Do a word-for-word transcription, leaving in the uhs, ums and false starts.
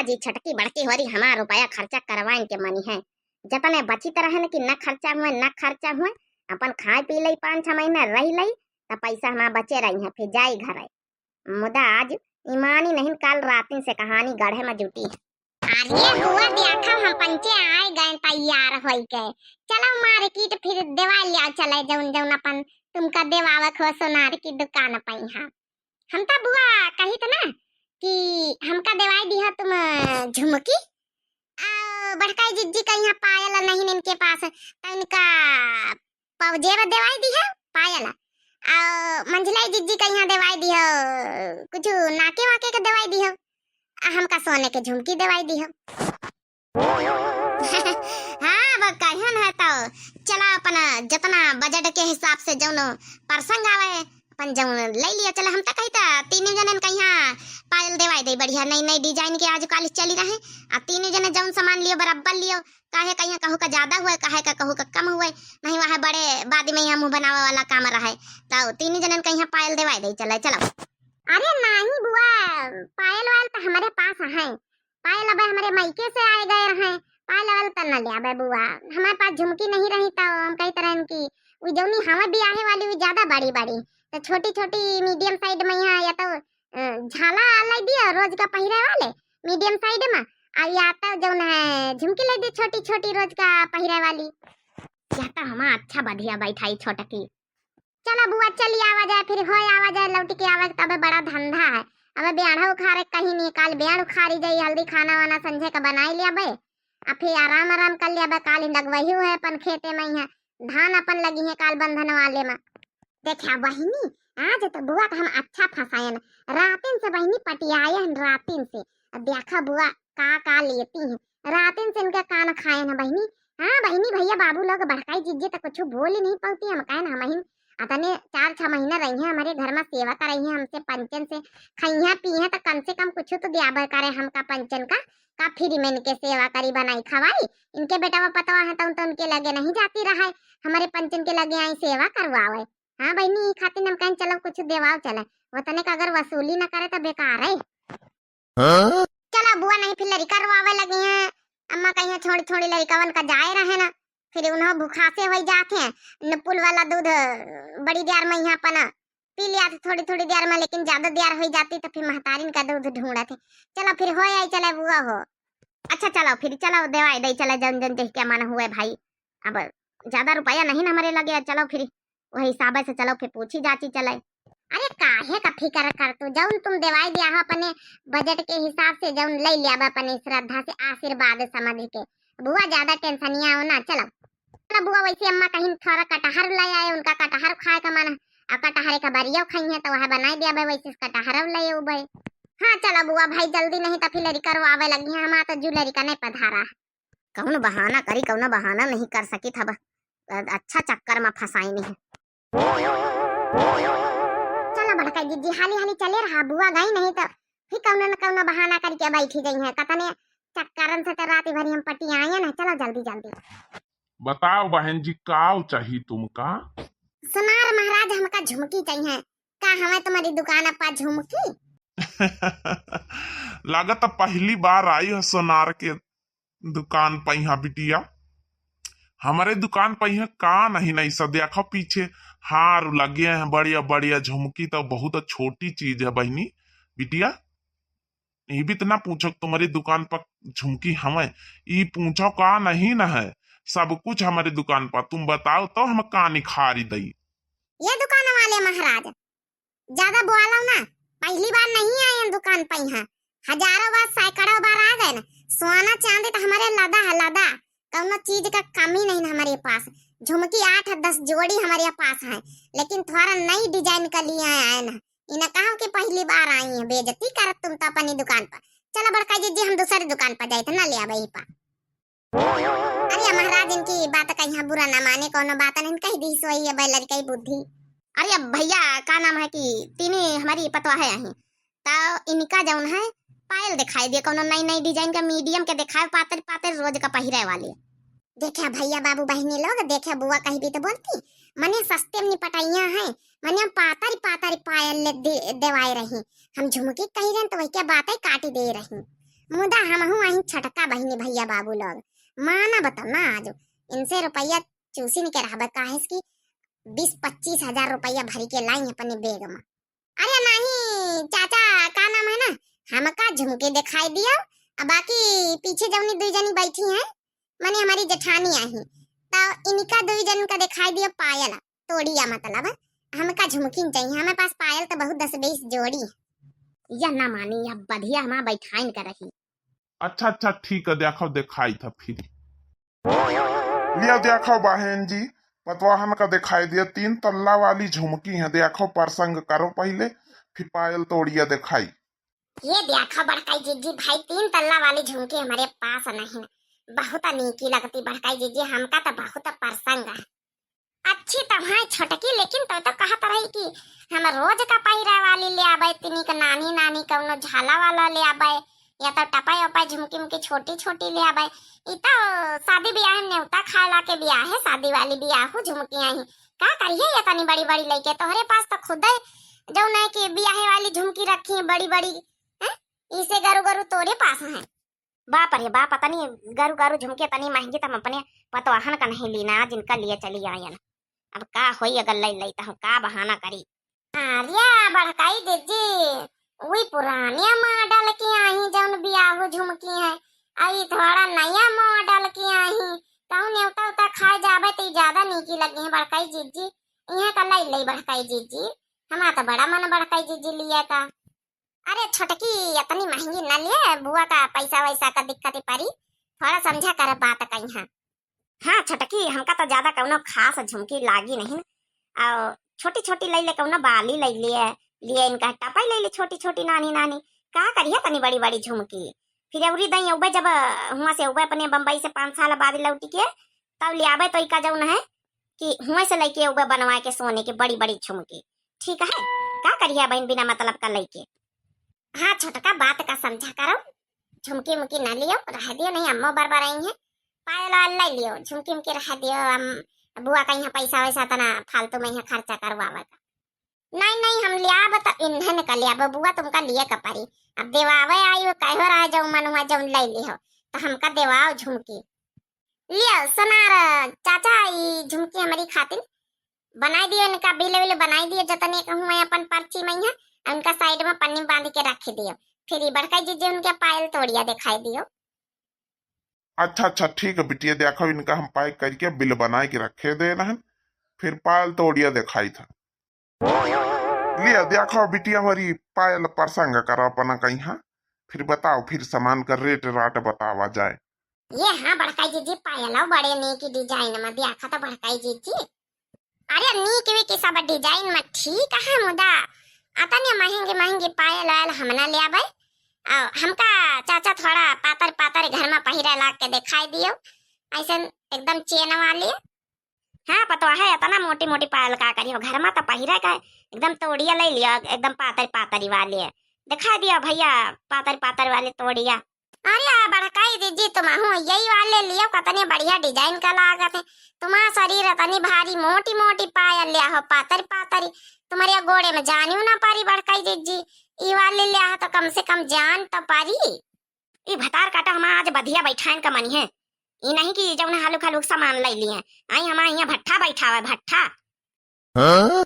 जी छोटकी बड़की होरी हमार रुपया खर्चा करवाइन के मनी है, जतने बचित रहन कि न खर्चा हुए, न खर्चा हुए, अपन खाए पी लई, पाँच छह महीना रह लई, त पैसा हमार बचे रही है, फिर जाई घरे। मुदा आज ईमानी नहीं, काल रातिन से कहानी गढ़े में जुटी है। अरे बुआ, देखा हम पंचे आए गए तैयार होई के। चलो मार्केट फिर देवाई लिया चले, जौन जौन अपन तुमका देवावक हो सोनार की दुकान पे। हाँ, हम तो बुआ कही थे ना कि हमका देवाई दिया तुम, अ, झुमकी, आ, बड़काई जिज्जी का यहाँ पायल नहीं इनके पास, तो इनका पाव जेब देवाई दिया पायल, आ, मंझलाई जिज्जी का यहाँ देवाई दिया कुछ नाके वाके के देवाई दिया, आ हमका सोने के झुमकी देवाई दिया। हाँ, अब कहन है तो चला अपन जतना बजट के हिसाब से जौन प्रसंग आवे, अपन जौन ले लिया चला। हम तो कही था तीनों जनन का यहाँ पायल देवाई दे, बढ़िया नई नई डिजाइन के आजकल चली रहे। आ तीनों जने जौन सामान लियो बराबर लियो, काहे का यहाँ कहू का ज्यादा हुए, काहे का कहू का कम हुए, नहीं वह बड़े बाद में यहाँ मुँह बनावे वाला काम रहे। तो तीनों जनन का यहाँ पायल देवाई दे चला, चलो। अरे नहीं बुआ, पायल वायल तो हमारे पास है, पायल अबे हमरे मायके से आए गए रहे, पायल वायल त न ले आबे बुआ। हमारे पास झुमकी नहीं रही तो हम कहते रहन कि उ जौनी हवा बियाहे वाली उ ज्यादा बड़ी बड़ी, तो छोटी छोटी मीडियम साइड में यहाँ या तो, अ, झाला लाई दियो रोज का पहिरे वाले मीडियम साइड में, आ या तो जौन है झुमकी लाई दियो छोटी छोटी रोज का पहिरे वाली। या तो हमार अच्छा बढ़िया बैठाई छोटकी। चला बुआ, चली आवा जाए, फिर होय आवा जाए, लौट के आवे के तबे बड़ा धंधा है। अबे बेड़ा उखारे कहीं नहीं, काल बेड़ उखारी जाई, हल्दी खाना वाना संझे का बनाई लियाबे, आ फिर आराम आराम कर लियाबे, काल ही लगवही है अपन खेते में, यहाँ धान अपन लगी है काल बंधन वाले में। देखा बहिनी, आज तो बुआ का हम अच्छा फंसायन, रातिन से बहिनी पटियाए हन रातिन से। अब देखा बुआ का का लेती हैं, रातिन से इनका कान खाए ना बहिनी। हाँ बहिनी, भैया बाबू लोग बड़काई जिज्जी तो कुछ बोल ही नहीं पाती। हम कहे ना, हम ही अतने चार छह महीना रही हैं हमारे घर में, सेवा कर रही हैं हमसे, पंचन से खइया पी हैं तो कम से कम कुछ तो दिया करे हमका पंचन का। का फ्री में इनके सेवा करी, बनाई खवाई? इनके बेटवा पतवा है तो, तो उनके लगे नहीं जाती रहे, हमारे पंचन के लगे आई सेवा करवावे। हाँ बहिनी, ई खातिर हम कहें चलो कुछ देवाओ चले, वतने का अगर वसूली न करे तो बेकार है। हाँ? चला बुआ, नहीं फिर लड़िका रोआवे लगी हैं। अम्मा कहिया छोड़ी छोड़ी लड़िकवन का जाए रहे ना, फिर उन्हों भूखा से होई जात हैं। न पुल वाला दूध बड़ी देर में यहाँ पना पी लिया था थोड़ी थोड़ी देर में, लेकिन ज्यादा देर होई जाती तो फिर महतारिन का दूध ढूंढत है। चलो फिर हो आई चले बुआ हो। अच्छा चलो फिर चलो देवाई दे चले जन जन जह के मन हुए भाई। अब ज्यादा रुपया नहीं ना हमारे लगे, चलो फिर वही हिसाब से चलो फिर पूछी जाची चले। अरे काहे का फिकर कर तू, जौन तुम देवाई दिया हो अपने बजट के हिसाब से जौन ले लिया बा अपने श्रद्धा से आशीर्वाद समझ के। बुआ ज्यादा टेंशनिया हो ना, चलो। चलो बुआ, वैसे अम्मा कहीं थोड़ा कटहर ले आए, उनका कटहर खाए का मन है, और कटहरे का बरियो खाई है तो वह बनाई दिया बे, वैसे कटहर ले आए बे। हाँ चलो बुआ भाई, जल्दी नहीं तो फिर लड़िका रोआवे लगी है, हमारा तो जू लड़िका नहीं पधारा है। कौन बहाना करी, कौन बहाना नहीं कर सकी था बा। अच्छा चक्कर में फंसाई नहीं। चलो बड़का जिज्जी, हाली हाली चले रहा, बुआ गई नहीं तो फिर कौनो न कौनो बहाना करके बैठी गई है। कतने चक्करन से तो रात भरी हम पटी आए ना। चलो जल्दी जल्दी। बताओ बहन जी, काव चाही तुमका? सुनार महाराज, हमका झुमकी चाहिए। का हमें तुम्हारी दुकान पर झुमकी? लागत पहली बार आई हो सोनार के दुकान पे यहाँ बिटिया। हमारे दुकान पे यहाँ का नहीं, नहीं सब देखो पीछे हार लगे हैं, बढ़िया बढ़िया झुमकी, तो बहुत छोटी चीज है बहनी। बिटिया, ये भी तो ना पूछो तुम्हारी दुकान पर झुमकी हमें, ये पूछो का नहीं ना है, सब कुछ हमारी दुकान पर। तुम बताओ तो हम का निखारी दई। ये दुकान वाले महाराज, ज्यादा बोलो ना, पहली बार नहीं आए हैं दुकान पे यहाँ, हजारों बार, सैकड़ों बार आ गए ना। सोना चांदी तो हमारे लदा है, लदा, कौनो चीज का कमी नहीं ना हमारे पास। झुमकी आठ दस जोड़ी हमारे पास है, लेकिन थोड़ा नई डिजाइन का लिए आए ना। इन्हें कहा कि पहली बार आई है, बेइज्जती करत तुम तो अपनी दुकान पर। चलो बड़का जिज्जी, हम दूसरी दुकान पर जाए थे ना ले आवे ही पा। अरे महाराज, इनकी बात का यहाँ बुरा ना माने, कोनो बात नहीं, कह दी सोई है बैलर कई बुद्धि। अरे अब भैया, का नाम है कि तीनी हमारी पतवा है यहीं, तो इनका जौन है पायल दिखाई दिए, कोनो नई नई डिजाइन का मीडियम के दिखाए, पातर पातर रोज का पहिरे वाले। देखे भैया, बाबू, बहिनी लोग, देखे बुआ कही भी तो बोलती, मने सस्ते में निपटाइया है, मने हम पातर पातर पायल ले दे, देवाए रही, हम झुमकी कही रहन तो वही के बातें काटी दे रही। मुदा हमहू आही छोटका बहिनी भइया बाबू लोग, मानब त ना आज इनसे रुपया चूसिन के रहबे, काहे से कि बीस पच्चीस हजार रुपया भरी के लाई अपने bag में। अरे नाही चाचा, का नाम है ना, हमका झुमकी देखाई दियो, आ बाकी पीछे जौनी दुई जनी बैठी हैं, मने हमारी जेठानी आही, तो इनका दुई जन का देखाई दियो पायल, तोड़िया मतलब, हमका झुमकी न चाहिए, हमारे पास पायल तो बहुत दस बीस जोड़ी है। यह ना मानी, यह बढ़िया हमारा बैठाइन का रही। अच्छा, अच्छा, ठीक है, देखो, देखाई था फिर। लिया देखो बहन जी, पतवाहन का देखाई दिया, तीन तल्ला वाली झुमकी है, देखो पसंद करो पहिले, फिर पायल तोड़िया देखाई। ये देखो बड़काई जीजी, भाई तीन तल्ला वाली झुमकी हमारे पास नहीं है, बहुत नीकी लगती बड़काई जीजी, हमका तो बहुत पसंद है। अच्छी तो है छोटकी, लेकिन तो, तो कहत रही कि हम रोज का पहिरे वाली ले आबे, तनिक नानी नानी कौनो झाला वाला ले आबे, या तो टपाई वपाई झुमकी उमकी छोटी छोटी ले आबे। ई तो शादी ब्याह में नेवता खाए ला के ब्याह है, शादी वाली ब्याह हो झुमकी आई। का करिए ये तनी बड़ी बड़ी लइके, तोहरे पास तो खुदे जौन है कि ब्याहे वाली झुमकी रखी है बड़ी बड़ी, हैं? इसे गरु गरु तोरे पास है। बाप रे बाप, तनी गरु गरु झुमके तनी महंगी, त हम अपने पतवाहन का नहीं लीना, जिनका लिए चली आयन। अब का होई अगर लई लई त हम का बहाना करी? अरे बड़काई जीजी, वही पुराने मॉडल की आही जौन बियाहू झुमकी है, अभी थोड़ा नया मॉडल की आही, कहूँ नेवता उता खाए जाबे तो ज्यादा नीकी लगी है बड़काई जीजी। यहाँ का लई लई बड़काई जीजी, हमारा तो बड़ा मन बड़काई जीजी लिए का। अरे छोटकी, इतनी महंगी न लिए, बुआ का पैसा वैसा का दिक्कत ही परी, थोड़ा समझा कर बात कही। हाँ छोटकी, हमका तो ज्यादा कौनो खास झुमकी लागी नहीं, और छोटी छोटी लई ले, कौनो बाली लई लिए, लिए इनका टपाई लई ले छोटी छोटी नानी नानी, का करिए तनी बड़ी बड़ी झुमकी। फिर अउरी दई उबे जब हुआ से उबे अपने बम्बई से पाँच साल बाद लौटी के तब ले आबे तो इका जौन है कि हुए से लइके उबे बनवा के सोने के बड़ी बड़ी झुमकी। ठीक है, का करिए बहन बिना मतलब का लइके। हाँ छोटका, बात का समझा करो, झुमकी उमकी ना लियो, रह दियो, नहीं अम्मो बरबराई है, पायल वायल ले लियो, झुमकी उमकी रह दियो। हम बुआ का यहाँ पैसा वैसा तना फालतू में यहाँ खर्चा करवावे का। नहीं नहीं, हम लियाब तो इन्हन का लियाब, बुआ तुमका लिए का परी। अब देवावे आई, वो कहो रहा जौन मन हुआ जौन ले लियो, तो हमका देवाओ झुमकी। लियो सोनार चाचा, ई झुमकी हमारी खातिर बनाई दियो, इनका बिल विल बनाई दियो, जतने कहूँ है अपन पर्ची में है, उनका side में पन्नी बांध के रख दियो। फिर ई बड़का जीजी उनके पायल तोड़िया दिखाई दियो। अच्छा अच्छा, ठीक है बिटिया, देखो इनका हम pack करके बिल बनाए के रखे दे रहन, फिर पायल तोड़िया दिखाई था। लिया देखो बिटिया, हमारी पायल पसंद करो अपना कहीं, फिर बताओ, फिर सामान का रेट राट बतावा जाए। ये हाँ बड़काई जीजी, पायलौ बड़े नीक design में देखा तो बड़काई जीजी। अरे नीक वीक सब design में ठीक है, मुदा अतने महंगी महंगी पायल वायल हम ना ले आवे। आ, हमका चाचा थोड़ा पातर पातर घर में पहिरे ला के दिखाई दियो, ऐसन एकदम chain वाली। हाँ पतोह है, इतना मोटी मोटी पायल का करियो, घर में तो पहिरे का एकदम तोड़िया ले लियो, एकदम पातर पातरी वाली है। दिखाई दियो भैया पातर पातर वाली तोड़िया। अरे आ बड़काई जीजी, तुम हो यही वाले लियो, कतने बढ़िया design का लागत है। तुम्हारा शरीर इतनी भारी, मोटी मोटी पायल लिया हो, पातर पातरी, तुम्हारे गोड़े में जानियो ना पारी बड़काई जीजी। ई वाले लिया हो तो कम से कम जान तो पारी। ई भतार काटा हमार आज बधिया बैठाइन का मनी है। ई नहीं कि जौन हालुक हालुक सामान ले लिए, आई हमार यहाँ भट्ठा बैठावे, भट्ठा। हाँ?